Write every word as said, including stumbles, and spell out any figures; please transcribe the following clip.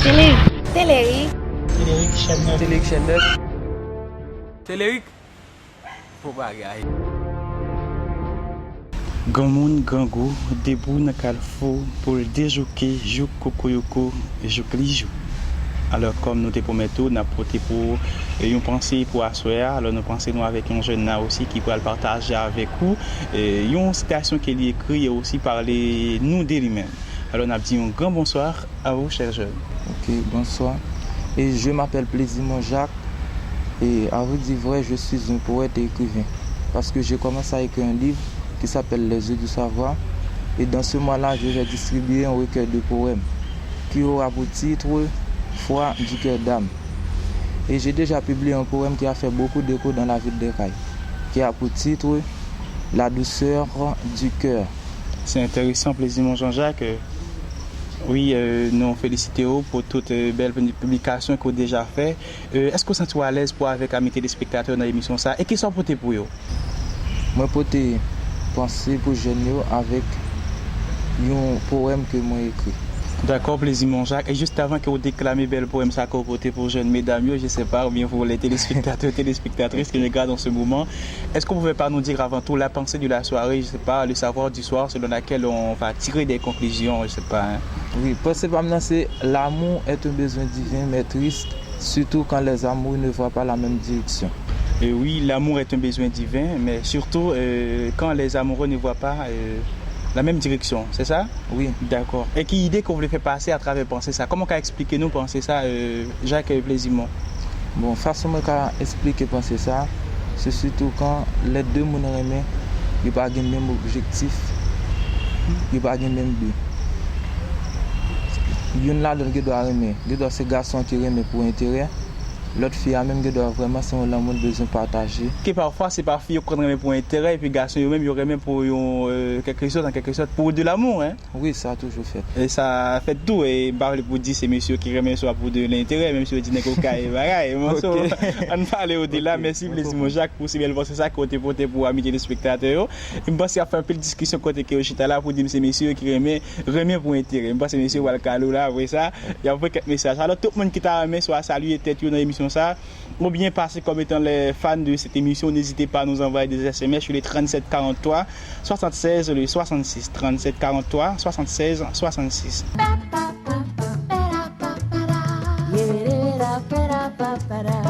Telerik. Telerik. Telerik Channel. Telerik Channel. Telerik. Bon bagay. Granmoun, grangou, debou nan kalfou pou l dejouke jouk kokoyoko, jouk li jou. Alò, kòm nou te pwomèt ou, n ap pote pou ou, e, yon panse pou aswè a. Alò, nou panse nou avèk yon jèn la osi ki pral pataje avèk ou, e, yon sitasyon ke li ekri e osi pale nou de li menm. Alò, n ap di yon gran bonswa à vous, cher jeune. Ok, bonsoir. Et je m'appelle Plaisir Monjac. Et à vous dire vrai, je suis un poète et écrivain. Parce que j'ai commencé à écrire un livre qui s'appelle Les Eaux du Savoir. Et dans ce mois-là, je vais distribuer un recueil de poèmes qui aura pour titre Foi du cœur d'âme. Et j'ai déjà publié un poème qui a fait beaucoup d'écho dans la ville des Cayes, qui a pour titre La douceur du cœur. Se enteresan, Plaisir Monjac. Wi, e, nou felisite w pou tout, e, bèl piblikasyon ke w deja fè. E, èske w santi w alèz pou avèk ami telespektatè yo nan emisyon sa a? E kisa w pote pou yo? Mwen pote panse pou jèn yo avèk yon powèm ke mwen ekri. Dakò, Plaisir Monjac. E jis avan ke w deklame bèl powèm sa ke w pote pou jèn medam yo, je sais pas, oubyen pou lè telespektatè, telespektatris ke nou gade an se moman, est-ce que vous pouvez pas nous dire avant tout la pensée de la soirée, je sais pas, le savoir du soir selon laquelle on va tirer des conclusions, je sais pas, hein? Wi, panse pa m nan se: L'amour est un besoin divin, mais triste, surtout quand les amoureux ne voient pas la même direction. E wi, l'amour est un besoin divin, mais surtout, euh, quand les amoureux ne voient pas, euh, la même direction, c'est ça? Wi. Dakò. E ki ide ke w vle fè pase atravè panse sa? Kòman w ka eksplike nou panse sa, euh, Jacques Plaisimont? Bon, fason mwen ka eksplike panse sa, se sitou kan lè de moun renmen, yo pa gen menm objektif, yo pa gen menm bi. Youn ladan l gen dwa renmen, gen dwa se gason an ki renmen pou enterè, lòt fi a menm gen dwa vrèman se yon lanmou l bezwen pataje. Ke pafwa se pa fi yo k konn renmen pou enterè, epi gason yo menm yo renmen pou yon, euh, kèlkesòt, an kèlkesòt, pou de l'amour, hein. Wi, sa toujou fèt. E sa fèt tou, e m pa vle pou di se mesye yo ki renmen swa pou de lenterè, menm si yo di nèg yo kay e bagay. Bon, so, ann pale odela. Mèsi Plaisimont Jacques pou si bèl panse sa ke w te pote pou ami telespektatè yo. E m panse y ap fè anpil diskisyon kote ke yo chita la pou di m se mesye yo ki renmen, renmen pou enterè. M panse mesye yo pral kale w la apre sa, y ap voye kèk mesaj. Alò, tout moun ki ta renmen swa salye tèt yo nan emisyon sa, ou bien passer comme étant les fans de cette émission, n'hésitez pas à nous envoyer des S M S sur le trente-sept quarante-trois soixante-seize, le soixante-six, trente-sept quarante-trois soixante-seize soixante-six.